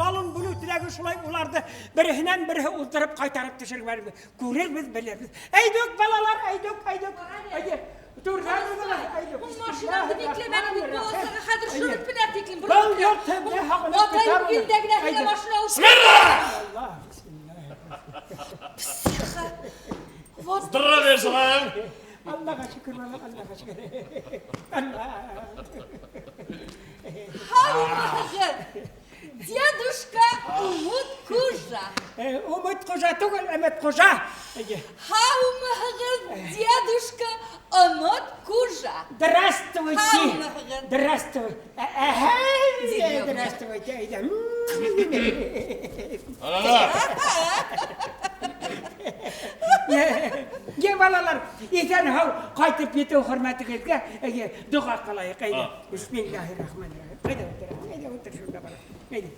Малын бүлү теләге шулай уларҙы береһенән береһе ултырып ҡайтарып төшөргән. Күрербеҙ, белербеҙ. Әйҙүк, балалар, әйҙүк, әйҙүк. Әйҙә. Түрҙән уҙығыҙ, әйҙүк. Ул машинаңды бикләмәнең бит, баласаға хәҙер шырып менәр тиклем. Был йорт һеҙҙе һағынып Атайым көтә илдә генә һиңә Әйҙә. машина алып. Смирно! Алла, бисмиллаһ. Психа. Вот Здравия желаем! Аллаға шөкөр, балам, Аллаға шөкөр. Алла. Һаумыһығыҙ. Дедушка Умут Кужа. Өмөт хужа түгел, Өмөт хужа. Әйе. Һаумыһығыҙ, дедушка Онот Кужа. Здравствуйте. Һаумыһығыҙ. Здравствуй. Әһә, Дедушка. здравствуйте. Әйҙә. Ана, Йә, балалар, иҫән һау ҡайтып етеү хөрмәтегеҙгә, әйе, доға ҡылайыҡ, әйҙә. Бисмиллаһир-рахманир-рахим. Әйҙә ултыр, әйҙә ултыр шунда бала. Әйҙә.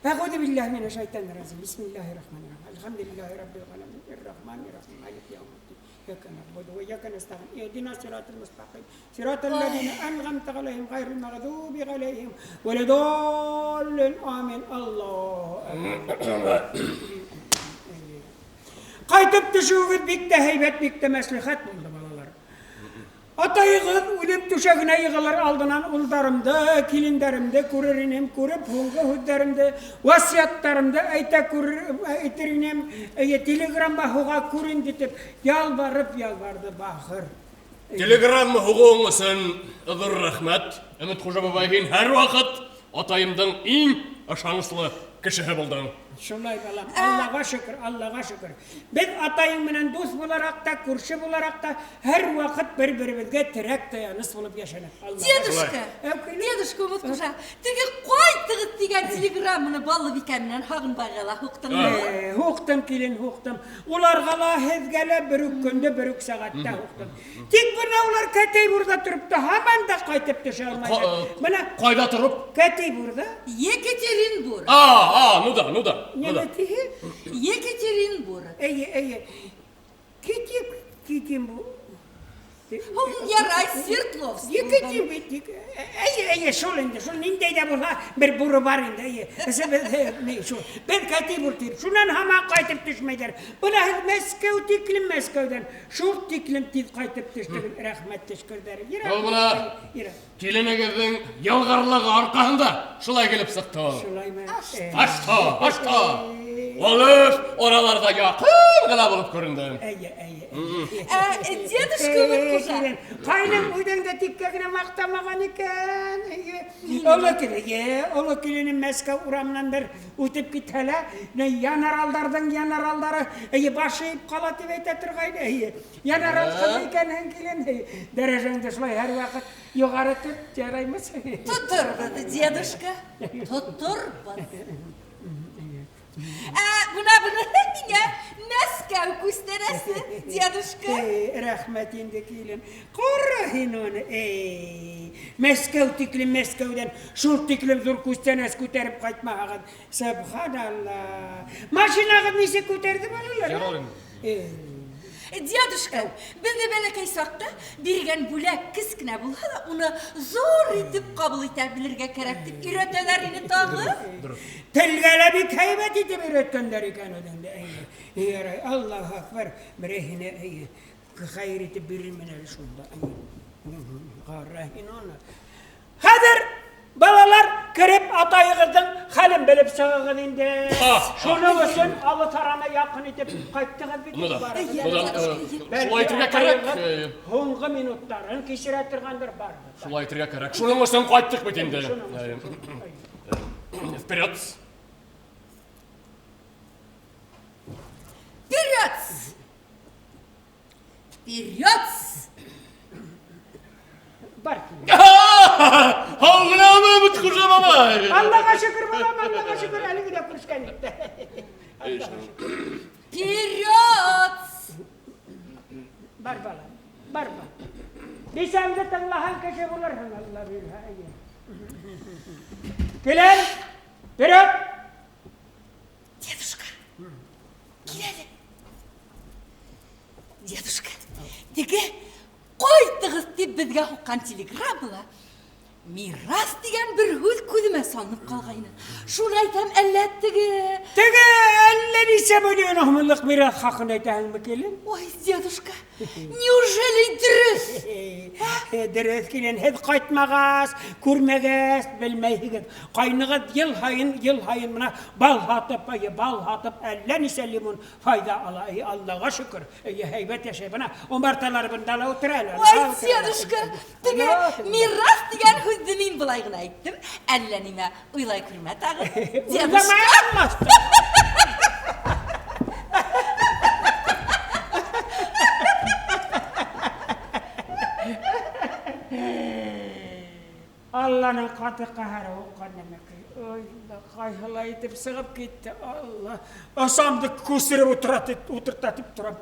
أعوذ بالله من الشيطان الرجيم بسم الله الرحمن الرحيم الحمد لله رب العالمين الرحمن الرحيم مالك يوم الدين إياك نعبد وإياك نستعين اهدنا الصراط المستقيم صراط الذين أنعمت عليهم غير المغضوب عليهم ولا الضالين آمين الله أكبر. Ҡайтып төшөүегеҙ бик тә һәйбәт, бик тә мәслихәт булды, балалар. Атайығыҙ үлеп түшәгенә йығылыр алдынан улдарымды, килендәремде күрер инем, күреп һуңғы һүҙҙәремде, васыяттарымды әйтә күрер, әйтер инем, әйе, телеграмма һуға күр инде тип ялбарып ялбарҙы бахыр. Телеграмма һуғыуың өсөн ҙур рәхмәт. Өмөт Хужа бабай, һин һәр ваҡыт атайымдың иң ышаныслы кешеһе булдың. Шулай, балам, Аллаға шөкөр, Аллаға шөкөр. Беҙ атайың менән дуҫ булараҡ та, күрше булараҡ та һәр ваҡыт бер-беребеҙгә терәк таяныс булып йәшәнек. Аллаға Дедушка, шөкөр. Дедушка Умут Ҡужа, теге ҡайтығыҙ тигән телеграмманы Баллыбикә менән Һағынбайға ла һуҡтыңмы? Һуҡтым, килен, һуҡтым. Уларға ла, һеҙгә лә бер үк көндө, бер үк сәғәттә һуҡтым. Тик бына улар Кәтәйбурҙа тороп та һаман да ҡайтып төшә алмайҙар. Бына Ҡайҙа тороп? Кәтәйбурҙа. Екатеринбург. А, ну да, ну да. Ну да. Нимә тиһе? Екатеринбург. Эйе, эйе. Китеп, китем бу. Һуң ярай, Свердловск. Екатим бит. Эйе, эйе, шул инде, шул ниндәй ҙә булһа бер буры бар инде, эйе. Беҙ ни шул. Беҙ Кәтәйбур тип. Шунан һаман ҡайтып төшмәйҙәр. Бына һеҙ Мәскәү тиклем Мәскәүҙән шул тиклем тиҙ ҡайтып төштөгөҙ. Рәхмәт төшкөрҙәр. Был бына киленегеҙҙең йылғырлығы арҡаһында шулай килеп сыҡты ул. Шулаймы? Ашта, ашта. Олыш араларҙа яҡын ғына булып күренде. Эйе, эйе. Дедушка Умут Ҡужа. Ҡайным үҙең дә тиккә генә маҡтамаған икән. Эйе. Оло килен, эйе, оло киленем Мәскәү урамынан бер үтеп китһә лә, ни янаралдарҙың янаралдары, эйе, башы эйеп ҡала тип әйтә торғайны, эйе. Янарал ҡыҙ икәнһең, килен, эйе. Дәрәжәңде шулай һәр ваҡыт юғары тот, яраймы? Тоторбоҙ, дедушка, тоторбоҙ. Ә, бына быны һиңә Мәскәү күстәнәсе, дедушка. Эй, рәхмәт инде, килен. Ҡара һин уны, эй. Мәскәү тиклем Мәскәүҙән шул тиклем ҙур күстәнәс күтәреп ҡайтмағыҙ. Субханалла. Машинағыҙ нисек күтәрҙе, балалар? Ярар инде. Эй. Дедушка, беҙҙе бәләкәй саҡта биргән бүләк кескенә булһа ла, уны ҙур итеп ҡабул итә белергә кәрәк тип өйрәтәләр ине тағы. Телгә лә бик һәйбәт итеп өйрәткәндәр икән үҙеңде. Эйе. Ярай, Аллаһу акбар. Береһенә, эйе, хәйер итеп бирермен әле шунда. Ҡара һин уны. Хәҙер, балалар, кереп атайығыҙҙың хәлен белеп сығығыҙ инде. Шуның өсөн алыҫ араны яҡын итеп ҡайттығыҙ бит. Ну да. Барығыҙ. Ну да, Бәлки шулай итергә кәрәк. атайығыҙ һуңғы минуттарын кисерә торғандыр барыбер. Шулай итергә кәрәк. Шуның өсөн ҡайттыҡ бит инде. Шуның өсөн. Вперед! Вперед! Вперед! Бар килен. Һаумы, Өмөт Хужа бабай! Аллаға шөкөр, балам, Аллаға шөкөр, әле генә күрешкән идек. Вперед! Бар, балам, бар, бар. Бисәңде тыңлаһаң кеше булырһың, Алла бирһә. Килен, вперед! Дедушка, кил әле. Дедушка, теге ҡайтығыҙ тип беҙгә һуҡҡан телеграммала Мирас дигән бер һүҙ күҙемә салынып ҡалғайны. Шуны әйтәм, әллә теге... Теге әллә нисә миллион һумлыҡ мираҫ хаҡын әйтәһеңме, килен? Ой, дедушка, неужели дөрөҫ? Дөрөҫ, килен, һеҙ ҡайтмағас, күрмәгәс, белмәйһегеҙ. Ҡайнығыҙ йыл һайын, йыл һайын мына бал һатып, әйе, бал һатып, әллә нисә лимон файҙа ала. Әйе, Аллаға шөкөр, әйе, һәйбәт йәшәй. Бына умарталар бында ла ултыра әле. Ой, дедушка, теге мирас тигән һүҙҙе мин былай ғына әйттем. Әллә нимә уйлай күрмә тағы. Дедушка. Алланың ҡаты ҡәһәре һуҡҡан нәмәкәй. Ой, ҡайһылай итеп сығып китте. Алла. Асамды күсереп утыра дип, утырта дип торам.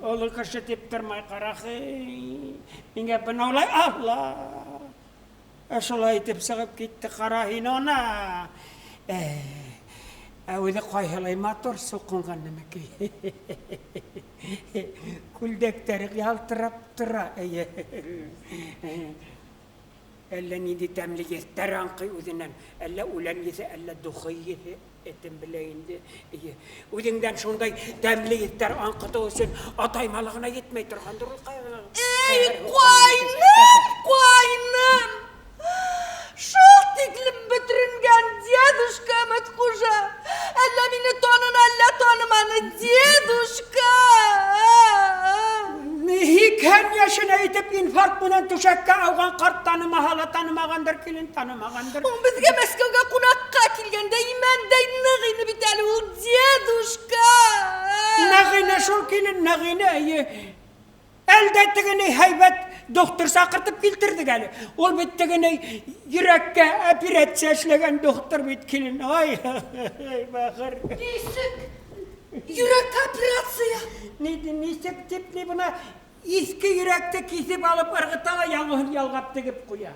Оло кеше дип тормай ҡарахы. Миңә бына улай Алла. Ә шулай итеп сығып китте ҡара һин ана. Ә үҙе ҡайһылай матур суҡынған нәмәкәй. Күлдәктәре ялтырап тора. Әйе. Әллә ниндәй тәмле еҫтәр аңҡый үҙенән. Әллә үлән еҫе, әллә духы еҫе, этем белә инде. Эйе. Үҙеңдән шундай тәмле еҫтәр аңҡытыу өсөн атай малы ғына етмәй торғандыр ул. Эй, ҡайным, ҡайным! Шул тиклем бөтөрөнгән дедушка Өмөтҡужа. Әллә мине таныны, әллә таныманы, дедушка! Һикһән йәшенә итеп инфаркт менән түшәккә ауған ҡарт танымаһа ла танымағандыр, килен, танымағандыр. Ул беҙгә Мәскәүгә ҡунаҡҡа килгәндә имәндәй ныҡ ине бит әле ул, дедушка! Ныҡ ине шул, килен, ныҡ ине, эйе. Әлдә тегене һәйбәт доктор саҡыртып килтерҙек әле. Ул бит тегене йөрәккә операция эшләгән доктор бит, килен. Ай, бахыр. Нисек? Йөрәккә операция? Нисек тип ни бына иҫке йөрәкте киҫеп алып ырғыта ла яңыһын ялғап тегеп ҡуя.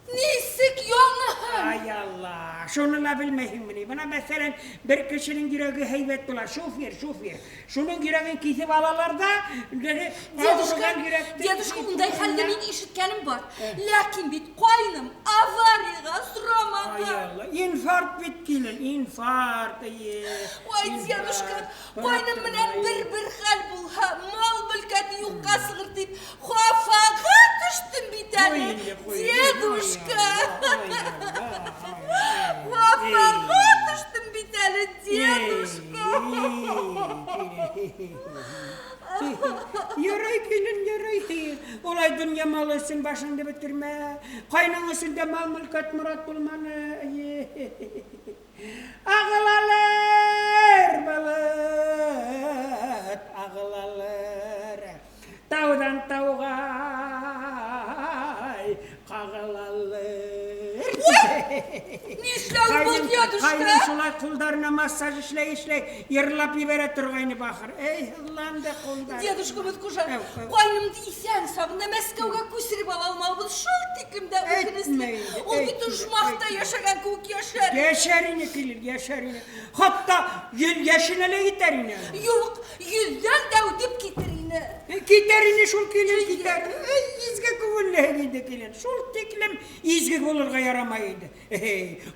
Нисек яңыһын? Ай Алла, шуны ла белмәйһеңме ни? Бына мәҫәлән, бер кешенең йөрәге һәйбәт була, шофер, шофер. Шуның йөрәген киҫеп алалар да, Дедушка, дедушка, ундай хәлде мин ишеткәнем бар. Ләкин бит ҡайным аварияға осрамаған. Ай Алла, инфаркт бит килен, инфаркт, эйе. Ой, дедушка, ҡайным менән бер-бер хәл булһа, мал-мөлкәте юҡҡа сығыр тип, хафаға төштөм бит әле. Дедушка. Хафаға төштөм бит әле, дедушка. Ярай, килен, ярай. Улай донъя малы өсөн башыңды бөтөрмә. Ҡайның өсөн дә мал-мөлкәт морат булманы. Ағылалыр, болот, ағылалыр. Тауҙан тауға ҡағылалыр. Нишләү был, дедушка? Ҡайның шулай ҡулдарына массаж эшләй-эшләй йырлап ебәрә торғайны бахыр. Эй, һыҙланды ҡулдар. Дедушка Өмөтҡужа, ҡайнымды иҫән сағында Мәскәүгә күсереп ала алмауыбыҙ шул тиклем дә үкенесле. Ул бит ожмахта йәшәгән кеүек йәшәр. Йәшәр ине, килен, йәшәр ине. Хатта йөҙ йәшенә лә етәр ине. Юҡ, йөҙҙән дә үтеп китер ине. Китәр ине шул, килен, китәр. Эй, изге күңеллеһең инде, килен. Шул тиклем изге булырға ярамай инде.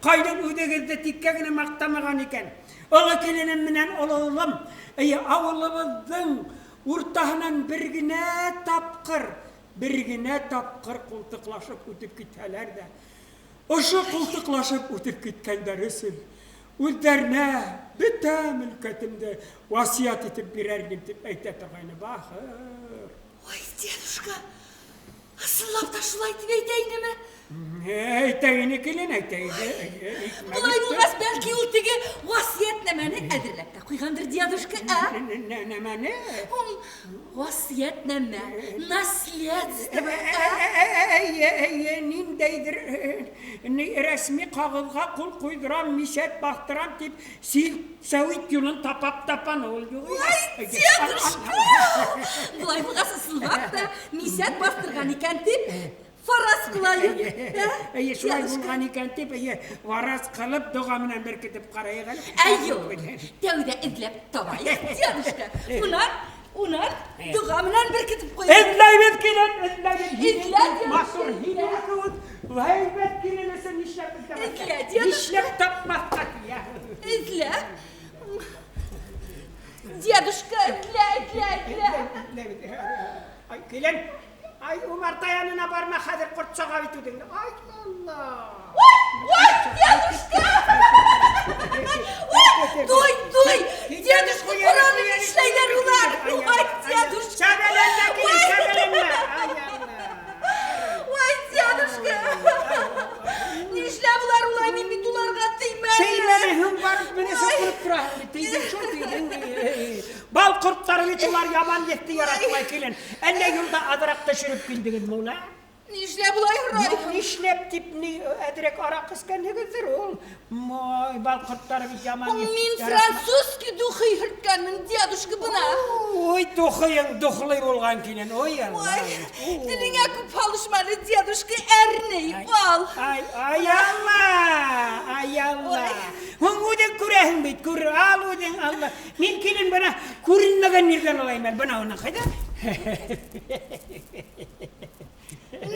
Ҡайҙан үҙегеҙҙе тиккә генә маҡтамаған икән. Оло киленем менән оло улым, эйе, ауылыбыҙҙың уртаһынан бер генә тапҡыр, бер генә тапҡыр ҡултыҡлашып үтеп китһәләр ҙә, ошо ҡултыҡлашып үтеп киткәндәр өсөн үҙҙәренә бөтә мөлкәтемде васиәт итеп бирәр инем тип әйтә торғайны бахыр. Ой, дедушка, ысынлап та шулай тип әйтә инеме? Әйтә ине, килен, әйтә ине. Былай булғас, бәлки ул теге васиәтнамәне әҙерләп тә ҡуйғандыр, дедушка, ә? Нәмәне? Ул васиәтнамә, наследство, ә? Әйе, әйе, ниндәйҙер рәсми ҡағыҙға ҡул ҡуйҙырам, мисәт баҫтырам тип сәүит юлын тапап тапаны ул юҡ. Ой, дедушка! Былай булғас, ысынлап та мисәт баҫтырған икән тип фараз ҡылайыҡ. Әйе, шулай булған икән тип, әйе, фараз ҡылып, доға менән беркетеп ҡарайыҡ әле. Әйе, тәүҙә эҙләп табайыҡ, дедушка. Унан Унан доға менән беркетеп ҡуйҙым. Эҙләйбеҙ, килен, эҙләйбеҙ. Һинең Эҙлә, кеүек дедушка. Матур, һинең кеүек һәйбәт килен өсөн нишләп эҙләмәҫкә? Эҙлә, дедушка. Нишләп тапмаҫҡа ти, ә? Эҙлә. Дедушка, эҙлә, эҙлә, эҙлә. Эҙләйбеҙ. Ай, килен, ай, умарта янына барма, хәҙер ҡорт саға бит үҙеңде. Ай, Алла. Ой, ой, дедушка! Ой, туй, туй! Дедушка, ҡара әле нишләйҙәр улар! Ой, дедушка! Сәбәләнмә, килен, Ой. сәбәләнмә. Ай, Алла. Ой, дедушка! Нишләп улар улай, мин бит уларға теймәнем. Теймәне һуң барып менә соҡынып тораһың бит. Тейҙең шул, тейҙең. Бал ҡорттары бит улар яман еҫте яратмай, килен. Әллә юлда аҙыраҡ төшөрөп килдегеҙме улар? Нишләп улай һорайһың? Нишләп тип ни әҙерәк араҡы эскәнһегеҙҙер ул. Мой, бал ҡорттары бит яман Мин еҫте яратмай. французский духи һөрткәнмен, дедушка, бына. Ой, духыйың духлый булған килен. Ой, Алла. Ой, телеңә күп һалышма әле, дедушка, әрней, ал. Ай, ай Алла, ай Алла. Ой. Һуң үҙең күрәһең бит, күр, ал үҙең, Алла. Мин килен бына күренмәгән ерҙән алайым әле, бына уны ҡайҙа? Ну,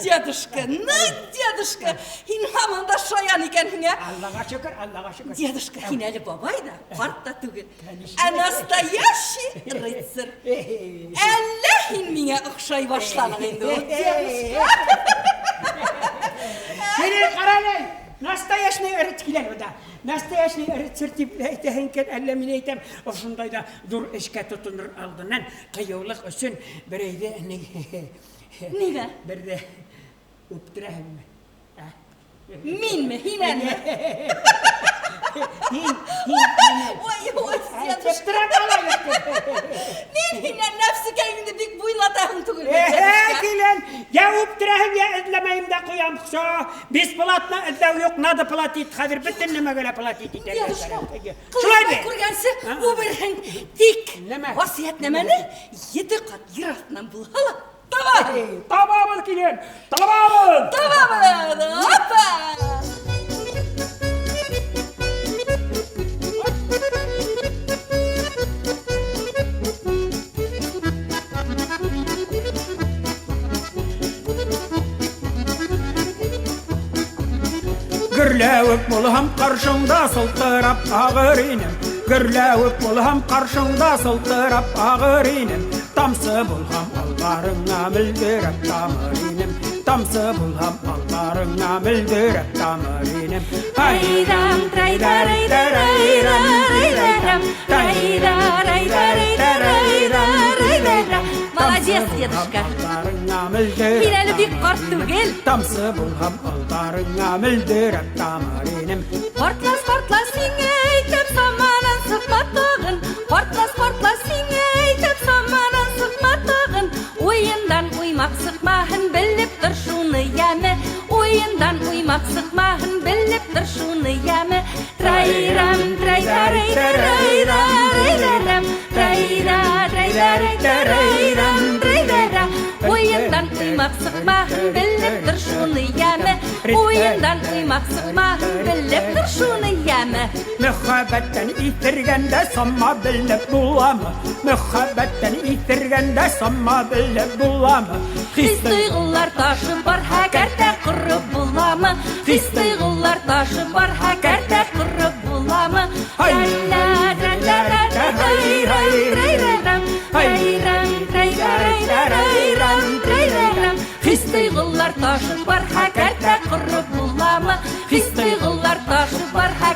дедушка, ну, дедушка, һин һаман да шаян икәнһең, ә? Аллаға шөкөр, Аллаға шөкөр. Дедушка, һин әле бабай ҙа, ҡарт та түгел, ә настоящий рыцарь. Әллә һин миңә оҡшай башланың инде ул, дедушка. Килен, ҡара әле, настоящий рыцарь килә бында. Настоящий рыцарь тип әйтәһең икән, әллә мин әйтәм, ошондай ҙа ҙур эшкә тотонор алдынан ҡыйыулыҡ өсөн берәйҙе ни Нимә? Берҙе үптерәһеңме? Ә? Минме, һинәнме? Һин, һин, минән. Ой, ой, дедушка. Үптерәм алай. Мин һинән нәфсекәйеңде бик буйлатаһың түгелме, Эһе, дедушка? килен, я үптерәһең, я эҙләмәйем дә ҡуям. Всё, бесплатно эҙләү юҡ, надо платить. Хәҙер бөтөн нәмәгә лә платить итәргә Дедушка, кәрәк. Шулай ҡылысбай бит? күргәнсе үберһең. Тик Нәмә? васыятнамәне ете ҡат ер аҫтынан булһа ла табабыҙ. Табабыҙ, килен, табабыҙ. Табабыҙ. Опа! Гөрләүек булһам ҡаршыңда сылтырап ағыр инем. Гөрләүек булһам ҡаршыңда сылтырап ағыр инем. Тамсы булһам алдарыңа мөлдөрәп тамыр инем. Тамсы булһам алдарыңа мөлдөрәп тамыр инем. Айрам, трай-тарай-тарай-рай-рай-рам, трай-тарай-тарай-тарай-рай-рам. Молодец, дедушка. Алдарыңа мөлдөрәп Һин әле бик ҡарт түгел. Тамсы булһам алдарыңа мөлдөрәп тамыр инем. Ҡартлас, ҡартлас, һиңә әйтәм, саманан сыҡма тағын. Ҡартлас, ҡартлас, һиңә әйтәм, саманан сыҡма тағын. Уйындан уймаҡ сыҡмаһын, белеп тор шуны йәме. Уйындан уймаҡ сыҡмаһын, белеп тор шуны йәме. Трайрам, трай-тарай-тарай-рай-рам, трай-ра, трай-тарай-тарай-рам, трай-ра. Уйындан уймаҡ сыҡмаһын, белеп тор шуны йәме. Уйындан уймаҡ сыҡмаһын, белеп тор шуны йәме. Мөхәббәттән иҫергәндә сама белеп буламы? Мөхәббәттән иҫергәндә сама белеп буламы? Хис тойғолар ташып барһа, кәртә ҡороп буламы? Хис тойғолар ташып барһа, кәртә ҡороп буламы? Ай! Хис тойғолар ташып барһа, кәртә ҡороп буламы? Хис тойғолар ташып барһа,